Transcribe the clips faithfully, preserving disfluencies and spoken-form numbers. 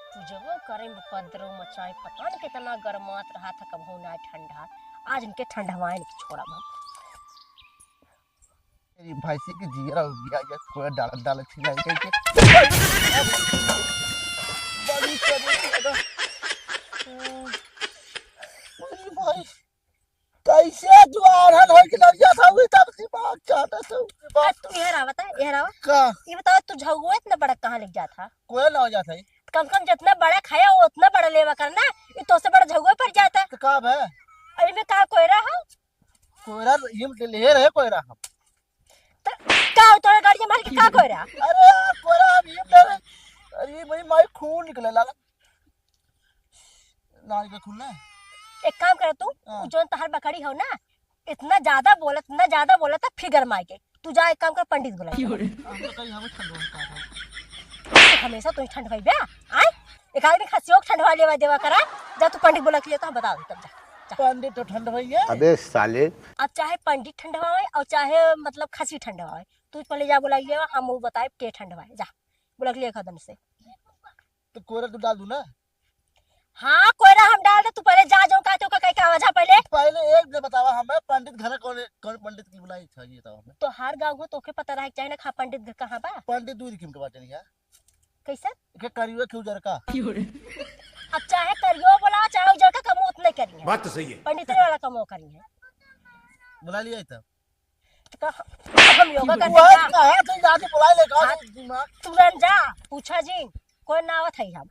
पूजवा करे में उपद्रव मचाए, पता न कितना गरमात रहा था, कबहू ना ठंडा। आज इनके ठंडवाए नहीं छोड़ा हम। तेरी भैंसी की जिगरा हो गया, ये कोई डालत डालत खिलाई गई के। बड़ी तेरी, अरे भाई, कैसे तू आरहन होई के लग जात हवे, तब दिमाग चाटत हवे, बात। तू एहर आवा ता, एहर आवा। का? ये बतावा, तू झउआ इतना बड़ा कहाँ लेके जात हा? कोई ना हो जात है। कम से कम जितना बड़ा खाया हो, उतना बड़ा लेवा कर ना। ये तोसे बड़ा झउआ पर जाता। तो का बे? अरे में कहा कोयरा है? कोयरा, ये ले रहे कोयरा हम। तो का हो तोरा गाड़ी में मार के का कोयरा? अरे यार, कोयरा हम ये ले रहे। अरे भाई, माई खून निकले लाला। ना, ये खुलना है। एक काम कर तू, हाँ। उ जौन तहार बकरी हो ना, इतना ज्यादा बोलत, इतना ज्यादा बोलत, फिगर मार के। तू जा, एक काम कर, पंडित बुला। क्यों रे? हम तो कहीं हमें ठंड होता है। तू हमेशा तू ही ठंड भाई बे, आए? एक आदमी खसियो ठंडवा लेवा देवा करा, जा तू पंडित बुला के लिए तो हम बता दे तब जा। पंडित तो ठंड भाई है। अबे साले। अब चाहे पंडित ठंडवावे और चाहे मतलब खसी ठंडवावे, तू पहले जा बुला के लेवा, हम वो बताए के ठंडवाए, जा बुला के लिए खदन से। तो कोरा तू डाल दू ना। हाँ, कोयरा हम डाल दे, तू पहले जा, जो कहते हो, कहीं का वजह पहले। पहले एक दे बतावा हमें, पंडित घर कौन, कौन पंडित की बुलाई था, ये बतावा हमें। तो हर गाँव को तोके पता रहे, चाहे ना खा पंडित घर कहाँ बा? पंडित दूर किम के बाटे नहीं है। कैसे? के करियो के उजर का। अब चाहे करियो बोला, चाहे उजर का, कमो उतने करी है। बात तो सही है। पंडित वाला कमो करी है। बुला लिया तब। तो का हम योगा करते वह क्या? कहा तो जाके बुला ले, कहा हाँ। दिमाग। तुरंत जा, पूछा जी, कोई ना आवत है हम।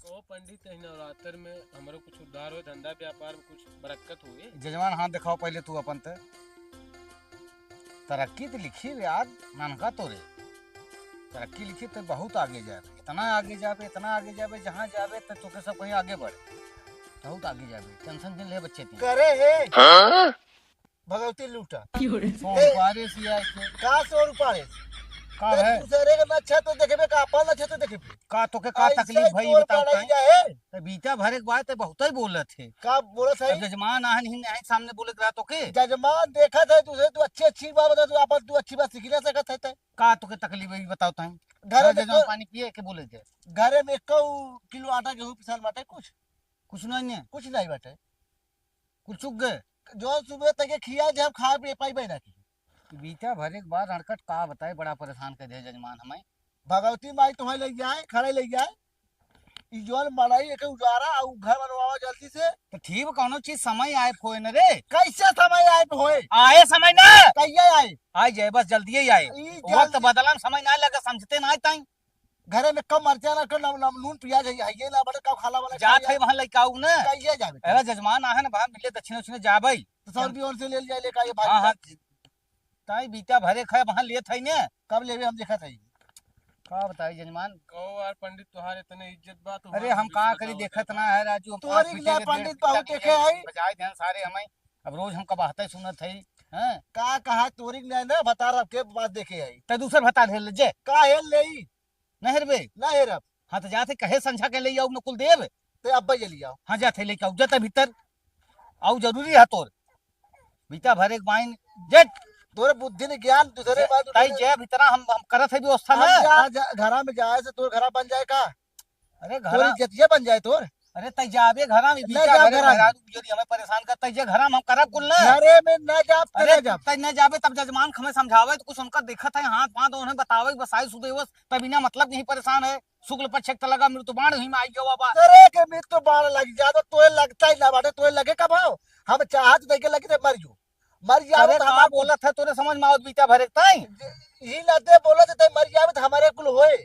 ओ पंडित, यही नवरात्र में हमरो कुछ उद्धार हो, धंधा व्यापार में कुछ बरकत होए। जजमान, हाथ दिखाओ पहले तू अपन ते। तरक्की तो लिखी रे आज, ननका तो रे। तरक्की लिखी तो बहुत आगे जाबे, इतना आगे जाबे, इतना आगे जाबे, जहाँ जाबे तो तोके सब कहीं आगे बढ़े। बहुत आगे जाबे, टेंशन जिन ले बच्चे ती। करे है। हाँ? भगवती लूटा। क्यों रे? सौ रुपया रे सिया के। का सौ रुपया रे? का ते है? दूसरे के नक्षत्र देखबे, का अपन नक्षत्र देखबे? का तोके का ऐसे तकलीफ भई, ई तोर बताओ बड़ाई ताई? जाए। ते बीता भरे के बाद ते बहुतै बोलत है। का बोलत है? अब जजमान आहन ही नहीं सामने बोलत रहा तोके। जजमान देखत है, दूसरे तू अच्छी अच्छी बात बता, तू अपन तू अच्छी बात सीख ना सकत है ते। का तोके तकलीफ है, ई बताओ ताई? घरे हाँ, में जजमान को-, पानी पिए के बोले दे। घरे में कऊ किलो आटा गेहूं पिसाल बाटे कुछ? कुछ नहीं है। कुछ नहीं बाटे। कुल चुक गए। जो सुबह तक के खिया जे हम खा पी पाइबे ना की। बीता भरे के बाद रणकट का बताए, बड़ा परेशान कर दे जजमान हमें। भगवती माई तुम्हें ले जाए, खड़े ले जाए। ई जोन मड़ई एके उजारा, आ उ घर बनवावा जल्दी से। तो ठीक, कौनो चीज समय आए पे होए न रे। कैसे समय आए पे होए? आए समय ना। कहिए आए? आए जाए, बस जल्दी ही आए। ई वक्त जल्दी बदला में समय ना लगे, समझते ना ताई। घरे में कम मरचा ना कर, नम-, नम-, नून पियाज है, है ये ना बड़े का खाला वाला जात खाइए। है वहाँ लइका आऊ ना। कहिए जाबे? अरे जजमान आहे ना, वहाँ मिले दक्षिण उछिने जाबे। तो सौ रुपये और से ले लिया, लेकर ये भाई हाँ, हाँ। का। ताई बीता भरे खाए वहाँ लेत है ने। कब लेबे हम देखत है। का बताई जजमान? कहो यार पंडित, तोहार इतने इज्जत बा, तोहार अरे हम इज्जत का करी, बताओ देखत ना है राजू, हम तोहरे पाँच के लिए पीछे पंडित बहुत देखे है। बजाए ध्यान सारे हमें, अब रोज हम कबाहते सुनत है, हैं? का कहा तोरी के नहीं ना, भतार अब के बात देखे है। ते दूसर भतार हेर ले जे। का हेर लेई? नहीं हेरबे? ना हेरब। हाँ, तो जाते कहे संझा के ले आओ नकुल देव। ते अब्बा ये लियाओ। हाँ, जाते लेके आओ, जाता भीतर। आऊ जरूरी है तोर। बीता भरे के बाइन, जेट। तोरे बुद्धि ने ज्ञान दूसरे जे, बात ताई उठा ले। जे भीतरा हम, हम करत है व्यवस्था हम ना। जा, जा, घरा में जाए से तोर घरा बन जाए का? अरे तोर घरा इज्जतिया बन जाए तोर। अरे तई जाबे घरा में, ना बीता जा भरे घरा में। मेहरारू गुजरी हमें परेशान कर, तई जे घरा में हम करब कुल ना। घरे में ना जाब, अरे ना जाब। तई ना जाबे तब जजमान हमें समझावे तो कुछ उनका देखत है, हाथ पाँव उन्हें बतावे, बसाई सुदेवस, तब इन्हें मतलब नहीं परेशान है। शुक्ल पक्ष एक लगा मृत्यु बाण ही में आई गवा बा। अरे के मृत्यु बाण लग जा तो तोहे लगता ही ना बाटे, तोहे लगे कब हो? हम चाहत देखे लगे ते मर जो। मर जाओ अरे तो का हमार बोलत है तोरे समझ में आवत बीता भरे ताई? यही नाते बोलत है ते मर जावे तो हमारे कुल होए।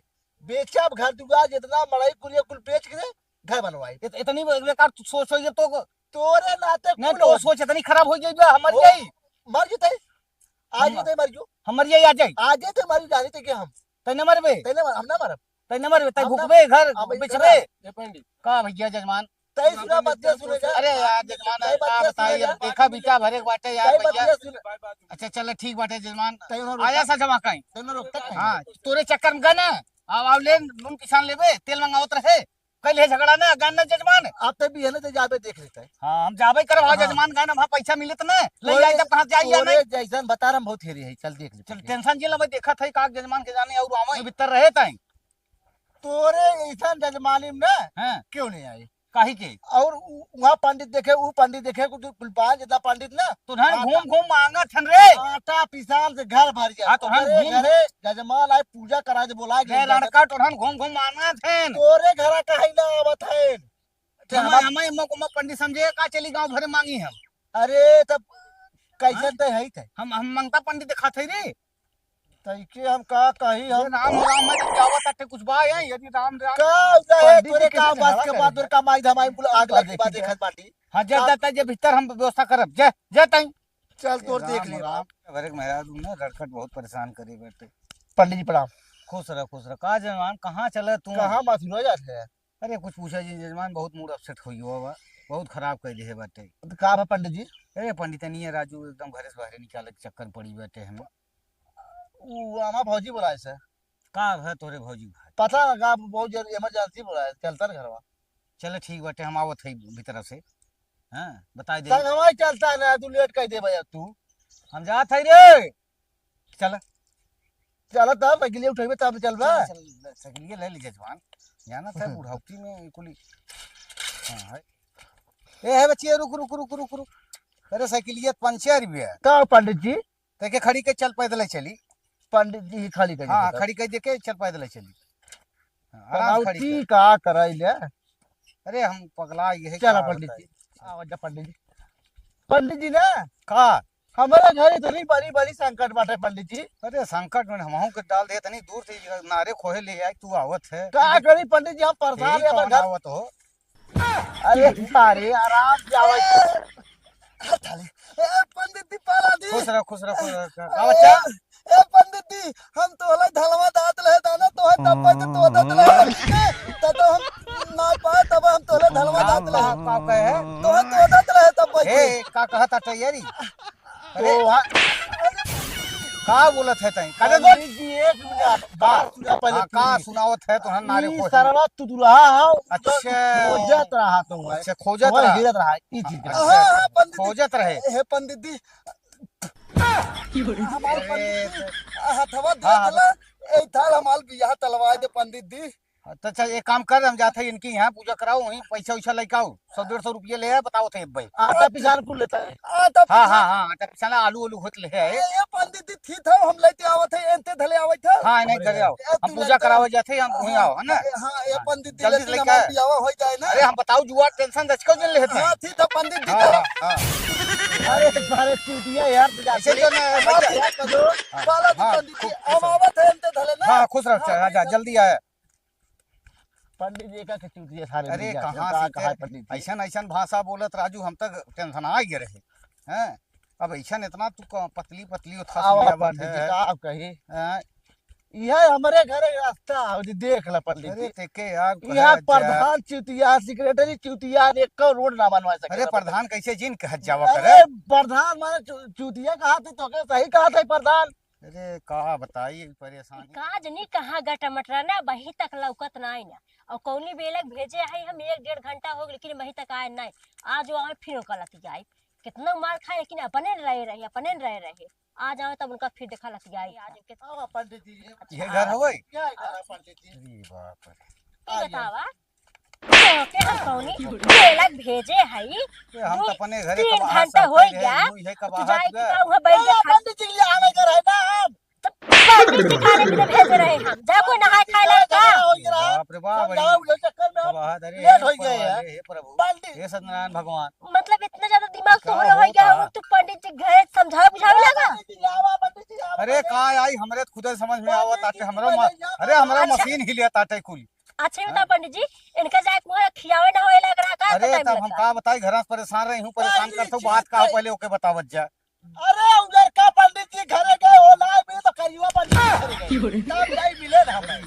बेचब घर दुआर जितना मड़ई कुल ये कुल बेच के घर बनवाई। इत-, इतनी बेकार तू सोच, सोच तो तोरे नाते नहीं कुल तो होए। सोच इतनी खराब हो गई जो हम मर ओ, जाई। मर जो ते। आज हम ही ते मर जो। हम मर जाई, आ जाई। आज ही ते मर जानी ते के हम। तै न मरबे? तै न मर-, हम ना मरब। तै न मरबे, तै हम ना भुकबे घर अब बिचबे। ए पंडित। का भैया जजमान? तै सुना बतिया सुने जा। अरे यार जजमान, तै का बतिया बताई सुने यार, जा। देखा बीता भरे के बाटे यार तै भैया। बतिया सुने। अच्छा चल ठीक बाटे जजमान। तै उन्होंने आया सा जमा कहीं। तै उन्होंने रोकता कहीं। हाँ, तोरे चक्कर में गए ना। आव, आव ले, नून पिसान लेबे, तेल मंगावत रहे। कल है झगड़ा ना, गान ना जजमान। आप तै भी है ना, तो जाबे देख लेता है। हाँ, हम जाबे करब, हाँ, हाँ। जजमान गान, हम पैसा मिलत ना। ले तोरे, जाए तब कहाँ जाए या तोरे नहीं? जैसन बता रहा हम बहुत हेरी है, चल देख लेते चल, हैं। टेंशन जे ला, मैं देखत है, काग जजमान के जाने और आवे, भीतर रहे ताई। तोरे ऐसन जजमानी में ना हाँ। क्यों नहीं आई? काहे के? और उ-, वहाँ पंडित देखे, उ पंडित देखे, कुछ कुल पाँच जितना पंडित ना। तो धन आटा। घूम घूम मांगत हन रे। आटा पिसाल से घर भर गया। हाँ, तो धन तोरे घूम घरे जजमान आए पूजा करा दे बोला रे गया। लड़का, तो धन घूम घूम मांगत हन। तोरे घरा काहे ना आवत हन? हम, हमार हम, हम, हम पंडित समझे का चली गाँव भरे मांगी हम। अरे तब कैसन हाँ? ते है ते? हम, हम मंगता पंडित दिखात है रे। तइके हम का कही ये हम? राम हो राम है, जब जावत आटे कुछ बा है, यदि राम राम का उजा है, पंडित तोरे जी के का तो बस झगड़ा के करे बात, हैं। तोरे का माई धमाई बोला, आग लगे पंडित जी देखत बाटी। हाँ, जा, का जा, जा, जे भीतर हम व्यवस्था करब, जा, जा तई। चल, तोर ये देख राम ली। हो राम, भरे के मेहरारू ना, लड़कट बहुत परेशान करे बाटे। पंडित जी प्रणाम। खुश रह, खुश रह। का जजमान, कहाँ चले तू? कहाँ मथुरा जात है? अरे, कुछ पूछा जी जजमान, बहुत mood upset हो गया बा, बहुत खराब कर दिए बाटे। तो का बा पंडित जी? अरे, पंडितनिया राजू एकदम घरे से बाहरे निकाले के चक्कर पड़ी बाटे हमें। उ हमार भौजी बोलाए से। का है तोरे भौजी भाई? पता ना का, बहुत जरूरी emergency बोलाए, चलता ना घरवा। चले ठीक बाटे, हम आवत है भीतर से। हाँ, बताई दे। संग हमारे चलता ना, तू late कर दे भैया तू। हम जात है रे। चल। चल तब साइकिलिया उठेबे तब चलबा। चल, चल, साइकिलिया ले ली जजमान। जाना था बुढ़ौती में कुली। हाँ, है। ए, है बचिया, रुक, रुक, रुक, रुक, रुक। अरे, साइकिलिया पंचर भी है। का पंडित जी? तैके खड़ी के चल, पैदल ही चली। पंडित जी ही खड़ी कर हाँ, देता। खड़ी कर दे के चल, पैदल ही चली। हाँ, आराम से खड़ी पगौती कर। का कराई ले? अरे, हम पगला यही चला का पंडित होता है। जी। आवा जा पंडित जी। पंडित जी ना, का? हमारे घर इतनी बड़ी बड़ी संकट बाटे पंडित जी। अरे, संकट में हमहू के डाल दे, इतनी दूर से ये नारे खोहे ले आई, तू आवत है। का करी पंडित जी, हम परेशान यही है, हमारे कौन घर आवत हो? अरे सारे, आराम से आवा। हाथ थाली। ए, पंडित जी, पाला दी। खुश रहो, खुश रहो, खुश रहो। का बच्चा? ए, ए, पंडित जी, हम तोहला धलवा दात रहे दाना, तोहे तब पे तो तोहदत रहे। तब तो हम ना पाए, तब हम तोहला धलवा दात रहे। का, का कहे? तोहे तोहदत रहे तब पे। ए, का कहत अटे यारी? अरे। तो हा-, का बोलत है तई? का रे बोल? पंडित जी, एक मिनट, का? बात सुना पहले हाँ, का पूरी। सुनावत है तो हम नारे ई को है। सरवा तुतुलहा हो, अच्छा। खोजत रहा तो है। अच्छा, खोजत तो रहा। गिरत रहा, ई चीज का। अच्छा, हाँ, हाँ, पंडित जी। खोजत रहे। हे पंडित जी, हमार अरे, पंडित जी, हथवा दे हाँ, हाँ। देला, ए थाल हमार बियाह तलवाए दे पंडित जी। हाँ, तो अच्छा, एक काम कर, हम जाते हैं इनकी यहाँ पूजा कराओ, वहीं पैसा वैसा लेके आओ, सौ डेढ़ सौ रुपये ले आए, बताओ थे भाई। आटा पिसान कुल लेता है। आटा हाँ, पिसान। हाँ, हाँ, आटा पिसान, आलू, आलू होत ले आए। ए, ए, पंडित जी, ठीक था, हम लेते आवत है, एनते धले आवत है। हाँ, नहीं, घरे आओ, ए, हम तू पूजा लेते करावे जाते हैं, हम वहीं आओ, है ना? ए, हाँ, ए, हाँ, पंडित जी, जल्दी से लेकिन लेके हमार आए। बियाह हो जाए ना। अरे, हम बताओ जुआ, टेंशन दस क्यों दिन लेते हैं? हाँ, ठीक था, पंडित जी, हाँ, तो हाँ, हाँ। अरे, सारे चूतिया यार, तू ऐसे जाते तो ना, हमार भैया। बियाह कर दो। हाँ, बाला जी, हाँ, पंडित जी, खूब खुश हम रहो। आवत है, एनते धले ना। हाँ, खुश रहो, हाँ, हाँ, जा, ठीक है। जल्दी आए। पंडित जी का के चूतिया सारे अरे, भैया, कहाँ का से कहा के? पंडित जी? ऐसन, ऐसन भाषा बोलत राजू, हम तक टेंशन आ गए रहे। हैं? अब ऐसन इतना तू क-, पतली, पतली उठा आवा सुनिया बात पंडित जी, है। का आप कही? हैं? यह हमरे घर के रास्ता है, जी देख ला पंडित अरे, जी। तेके यार, यह कहे जा। प्रधान चूतिया, सेक्रेटरी चूतिया, एक करोड़ ना बनवा सके अरे, प्रधान कैसे जिन कहत जावा करे? अरे, प्रधान माने चू-, चूतिया कहा थे, तो के सही कहा था प्रधान। अरे, का बताई ई परेशानी। का जनी कहाँ गटा मटरा ना, वहीं तक लौकत नाई ना। और कौनी बेलक भेजे है, हम एक डेढ़ घंटा हो गए, लेकिन वहीं तक आए नाई। आज वो आवे, फिर ओकर लतियाई। कितना मार खाए, लेकिन अपने रहे रहे, अपने रहे रहे। आज आवे तब उनका फिर देखा लतियाई। आज उनके आवा पंडित जी, ये ये घर हवे? क्या है घर है पंडित जी? अरे बाप रे। ये बतावा, तोके हम कौनी बेलक भेजे हई, ये हम दू, तो अपने घरे तीन कब हाथ घंटा साफ होइ करे गया, हैं, मुँह है कब तू हाथ जाए गया। का उहाँ बैठ के अरे खा पंडित जी के लिए आवे के रहे ना हम। तो पंडित जी खाने पीने भेजे रहे हम, जा कोई नहाए खाए लाए का। हो गया। बाप रे बाप, समझाओ, ये ये चक्कर में हम कब हाथ, अरे लेट हे हो गया परवा, यार। अरे हे प्रभु, पंडित हे सत्यनारायण भगवान। मतलब इतना ज्यादा दिमाग का तोहरा हो होता? गया हो, तू पंडित जी घरे समझावे बुझावे लगा? पंडित जी आवा, पंडित जी आवा, अरे पंडित जी। का आई, हमरे तो खुदे समझ में आवत पंडित आटे, जी हमरो पहले मा-, यहाँ अरे पर हमरा अच्छा। मशीन हिले ताटे कुल। अच्छा, ये बताओ हाँ। पंडित जी, इनका जाए के मुँह खियावे ना होए लग रहा का, अरे, बताइए तब हम का बताई, घर से परेशान रही हूँ, परेशान पंडित करत हूँ, जी, बात का हो, पहले ओके बतावत जा। अरे, उधर का पंडित जी घरे गए हो, लाए भी तो करियुआ पंडित जी घरे गए। तब जाई मिले ना हमें।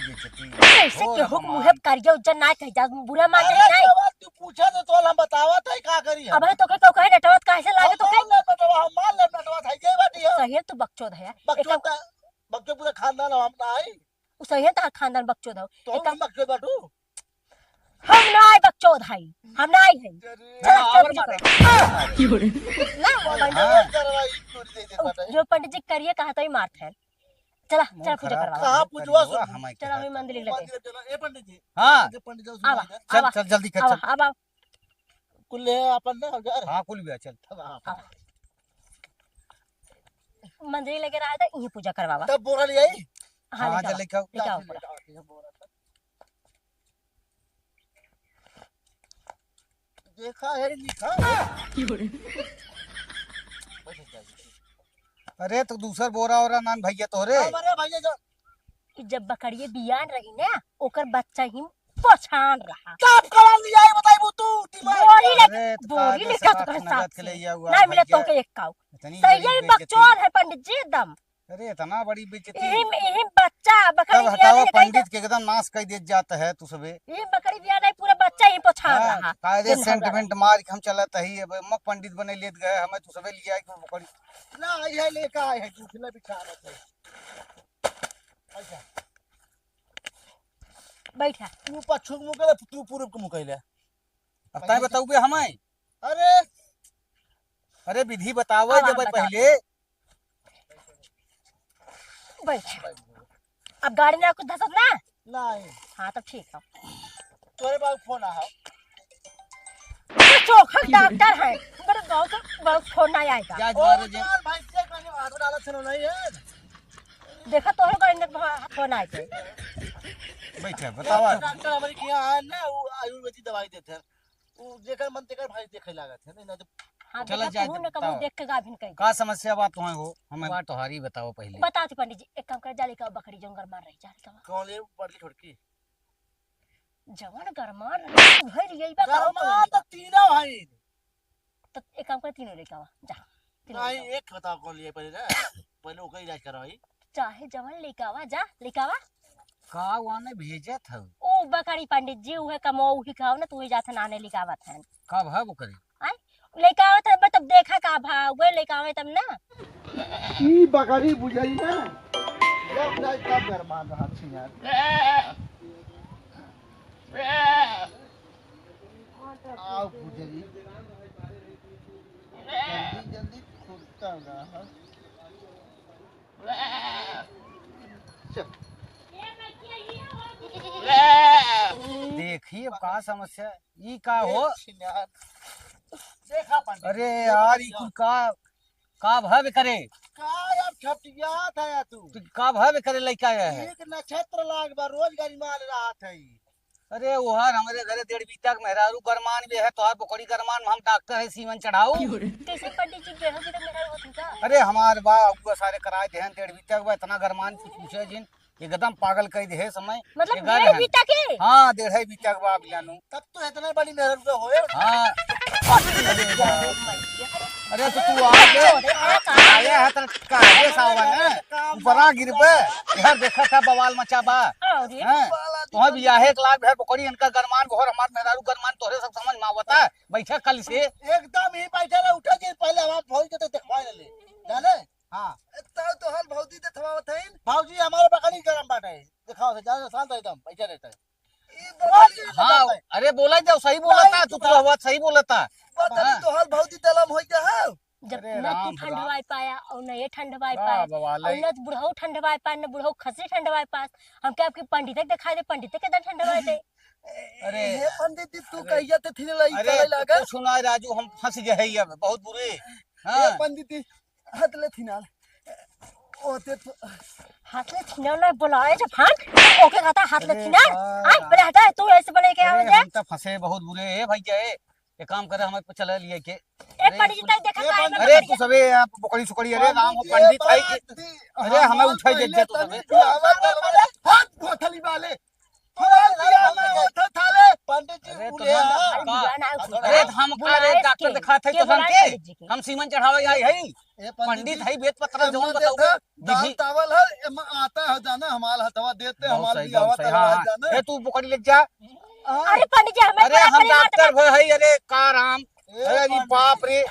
कैसे हम केहू के मुँहे करिया उज्जर ना कह जा, बुरा मान जाए अरे, ना। जब तू पूछे तो तोल हम बतावत है, का करी हम? अबे तो के, तो कहे नटवत काहे से लागे हम तो के? मान ले नटवा, हम मान ले नटवा, था ये बात ही है। सही है, तू बकचोद है। बकचोद एकदम का, बकचोद पूरा खानदान हम ना आई। उ सही है, तार खानदान बकचोद हो। तो हम एकदम बकचोद बाटू? हम ना आए बकचोद हई, हम ना आई हई। अरे। चल, हाँ, चल, और चल, मारे। चल। ना, हाँ। पंडित, जो पंडित जी करिए कहा तो ही मारत है। चला, चला, पूजा करवा। कहाँ पूजवा सुन? चला, अभी मंदिर लगे। मंदिर चला। ए पंडित जी, हाँ। पंडित जी, सुन आवा, ले। चल, आवा, चल, जल्दी कर, आवा, चल। आवा। कुल ले अपन ना, घर। हाँ, कुल भी आ, चल। आवा, आवा। मंदिर लगे रहा था, यहीं पूजा करवावा। तब बोरा ले आई? हाँ, हाँ, ले चल, आओ। लेके आओ। लेके आओ बोरा। देखा है, लिखा। अरे, तो दूसर बोरा ओरा नान भैया तोहरे। हमारे भैया जो कि जब बकरिए बियान रही ना, ओकर बच्चा ही पछान रहा। कब करा लिया है, बताइबू तू, दिमाग बोरी का। ले, अरे, तो बोरी कायदे ले से का राख तो नगद के सास ले आऊ, ना मिले भैया। तो के एक काऊ। इतनी सही बड़ी है, बेइज्जती। बकचोद है पंडित जी एकदम। अरे, इतना बड़ी बेइज्जती। यही, यही बच्चा बकरी तब बियान हटावा, रही, पंडित के एकदम नाश कर दिया जाता है तू सबे। यही बकरी बियान रही, पूरा बच्चा ही पछान हाँ, रहा। कायदे दिन भर सेंट रहा। वेंट मार के हम चलत ही, अब मक पंडित बने लेत गए, हमें तू सबे लिया के बकरी। ना, ये लेके आए हैं, दूसरा बिछा रहे थे। अच्छा। बैठा। तू पच्छुक मुँह के ले, तू पूरब के मुँह के ले। अब ताई बताऊ बे हमें। अरे। अरे विधि बतावे आवा, जब बताओ। पहले। बैठा। अब गाड़ी में कुछ धसत ना? नहीं। हाँ, तो ठीक है। तोरे बाबू फोन आ। तो चोखा डॉक्टर है, मेरे गाँव से बड़ा फोन नहीं आएगा। जा, जा, ओ, जा। यार, भाई, चेक करके हाथ डाला, सुनो, नहीं है। देखा, तोहरे गाड़ी में फोन आए थे। बैठे, बतावा। डॉक्टर हमारे के यहाँ है ना, वो आयुर्वेदिक दवाई देते हैं। वो जेकर मन तेकर भाई देखे लागत है, नहीं ना तो हाँ, चला देखा, जा, तू न कबो बताओ। देख के गाभिन कह दे। का समस्या बात तुम्हें हो? हमें बात तोहारी बताओ पहले। बता दी पंडित जी, एक काम कर, जा लेके आओ बकरी, जौन गरमान रही, जा लेके आओ। कौन ले बड़की छोटकी? जवन गरमान रही, उहे लियाई बा, का गरमान तो तीनों भाई। तो एक काम कर, तीनों लेके आवा, जा। तीनों नहीं, लेके आवा। एक बताओ कौन लिए पहले ना। पहले ओकर इलाज करवाई। चाहे जवन लेके आवा, जा, लेके आवा। का वाने भेजत हऊ? ओ बकरी पंडित जी, उहे कमो, उही खाओ ना, तू ही जात नाने लेके आवत है। कब है बकरी? आय, लेके आवत है, तब देखा का भाव, उहे लेके आवे तब ना। ई बकरी बुझाई ना, जब जाए तब गरमान रहा छी यार। आओ बुझाई, जल्दी जल्दी खुलता रहा। चल। देखिए, अब का समस्या है? ई का हो? देखा पंडित। अरे यार, ई कुल का, का भाव करे? का यार, छपटियात है तू? तू का भाव करे लइका आया है? एक नक्षत्र लाग बा, रोज गरमान रहत है। अरे, ओहर हमरे घरे डेढ़ बीता के मेहरारू गरमान भी है, तोहार बोकड़ी गरमान में हम डॉक्टर है, सीमन चढ़ाऊ। कैसे पंडित जी, डेढ़ बीता मेहरारू होती का? अरे, हमार बा, अगुआ सारे कराए देहन, डेढ़ बीता के बा, इतना गरमान कुछ पूछे जिन, एकदम पागल कर दे समय। मतलब, ये घर डेढ़ है। बीता के? हाँ, डेढ़ बीता के बा, अब जानू। तब तो इतना बड़ी मेहरारू का होए। हाँ। अरे, तो तू आ गए, आया है, तन काहे सावन है? ऊपरा गिरबे, इधर देखा था, बवाल मचा बा। अरे। हैं? तोहर बियाहे के लाग भर बकरी, इनका गरमान, घोर हमार मेहरारू गरमान, तोहरे सब समझ में आवता है। बैठा कल से। एकदम ही बैठा रहे, उठा जी, पहले हमार भौजी के तो देखवा ले, जाने? हाँ। तब तो हल भौजी देखवावत है। भौजी हमारे बकरी गरम बाटे, दिखाओ से, जाने शांत एकदम, बैठा रहता है। ई बकरी हाँ, अरे बोला जाओ, सही बोलता, तू तो हवा सही बोलता। पता नहीं हाँ। तो हल भौजी दलम होई गया है। जब अरे न तू राम, ठंडवाए राम। पाया और न ये ठंडवाए वाह, पाया बवाल और है। न बुढ़ऊ ठंडवाए पाया, न बुढ़ऊ खसी ठंडवाए पास। हम क्या आपके पंडित के दिखाई दे, पंडित के दन ठंडवाए दे। अरे। ये पंडित जी, तू अरे। कहिया ते थिन लाई अरे, चले तू लागा? कुछ सुना राजू, हम फंस गए हैं अब, बहुत बुरे। ये हाँ। पंडित जी, हाथ ले थिनाल। ओते तो हाथ ले थिनाल ना बोलाए जब हाथ, ओके कहता हाथ ले अरे थिनाल। यार। आय, बोले हटा, तू ऐसे बोले के अरे, आवे जे? हम तो फंसे बहुत बुरे, ए भैया, ए, एक काम करे, हमें चला लिए के। ए, अरे, पड़ी तू, तई देखा ए, काहे ना अरे, पड़ी? तू सबे आप बोकड़ी सुकड़ी, अरे, राम हो, पंडित है कि, अरे, हमें उठाई दे दे तू सबे। हाथ धोथली वाले। पंडित जी, अरे, उन्हें तो हम, हाँ। अरे, हम, अरे, बुलाए डॉक्टर के, दिखाते के तो हम बुलाए के? पंडित जी के? हम सीमन चढ़ावे आई है। ए, पंडित पंडित जी, है, वेद पत्र एमा जौन देखा, बताओगे, दाल विधि। चावल है, एमा आता है, जाना, हमार हथवा देते, बहुत हमार सही, दियावा बहुत सही, तलवार हाँ, हाँ। जाना। ए, तू बोकड़ी लेके जा। हाँ। अरे, पंडित जी, हमें अरे, बड़ा हम बड़ी बात डॉक्टर है। भय है, अरे, का राम। ए, अरे, अरे, पंडित बाप जी। रे।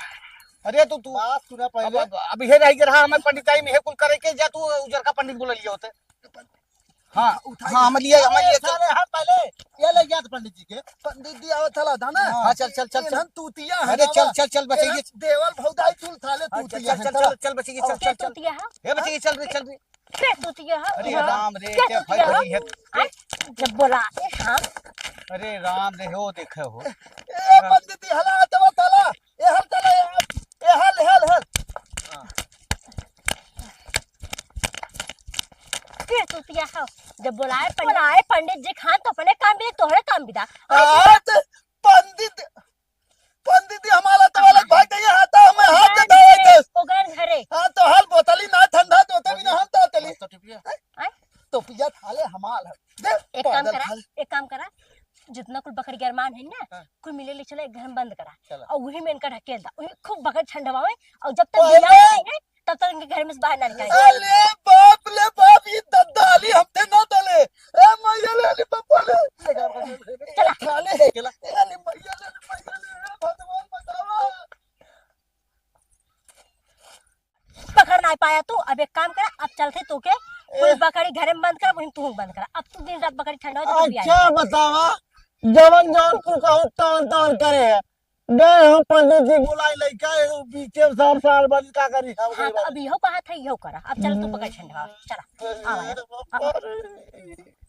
अरे, तू, तू बात सुना अब, पहले। अब, अब इहे रह गया रहा, हमें पंडिताई में इहे कुल करे के, जा तू उजर का पंडित बुला लिया होते। हाँ, उठाई हाँ, दे। हम लिए, हम अरे, लिए, चल। साले, हम पहले ये ले गया था पंडित जी के। पंडित जी आवत हला था ना? हाँ, चल, चल, चल, चल। एहन तूतिया है अरे, बाबा। चल, चल, चल, बचेगी। एहन देवल भौजाई तुल साले हाँ, चल, तूतिया चल, है, चल, चला। चल, चल, बचेगी, चल, और चल, चल, चल। तूतिया है? ए, बचेगी, चल रे, चल रे। के तू तिया है? अरे राम रे, के तू तिया है? आय, जब बोला, ए, हाँ। अरे राम रे, हो देखे हो। ए, पंडित जी, हला, तवा तला। ए, हल तला, ए, हल, ए, हल, हल, हल। के तू तिया है? जब बोलाए पंडित, बोलाए पंडित जी खान तो अपने काम भी, तोहरे काम भी दा। आज पंडित पंडित जी, हमारा तो वाला भाग गया, हाथ में हाथ दे दे। ओकरन घरे। हाँ, तो हाल बोतली ना ठंडा, तो तभी ना हम तो तली। तो टोपिया। आय? टोपिया थाले हमाल है। दे, एक काम करा, एक काम करा, जितना कुल बकरी के अरमान है ना, हाँ। कुल मिले ले चला, एक घर में बंद करा। चला। और वही में इनका ढकेल दा, वही खूब बकरी ठंडवावे, और जब तक पहले बियाह नहीं है, तब तक इनके घर में से बाहर ना निकाले। अरे बाप ले बाप, ये दद्दाली हमथे ना दले। ए मैया ले, अरे बाप ले। चला। खा ले। चला। ए, अरे मैया ले, अरे मैया ले, ए भगवान बतावा। पकड़ ना पाया तू, अब एक काम करा, अब चलते तू के, कोई ए। बकरी घरे में बंद करा, वहीं तू बंद करा। अब तू दिन रात बकरी ठंडा हो, तो तू भी आ अच्छा जा। बतावा, जवन जवन तू कहू तवन तवन करे है। गए हम पंडित जी बुलाई लइका, एगो बीचे साल साल बन का करी हम हाँ, गरीब तो आदमी। अब इहो कहा था, इहो करा। अब चल तू पकड़ झंडवा, चला, आवा यार। अरे।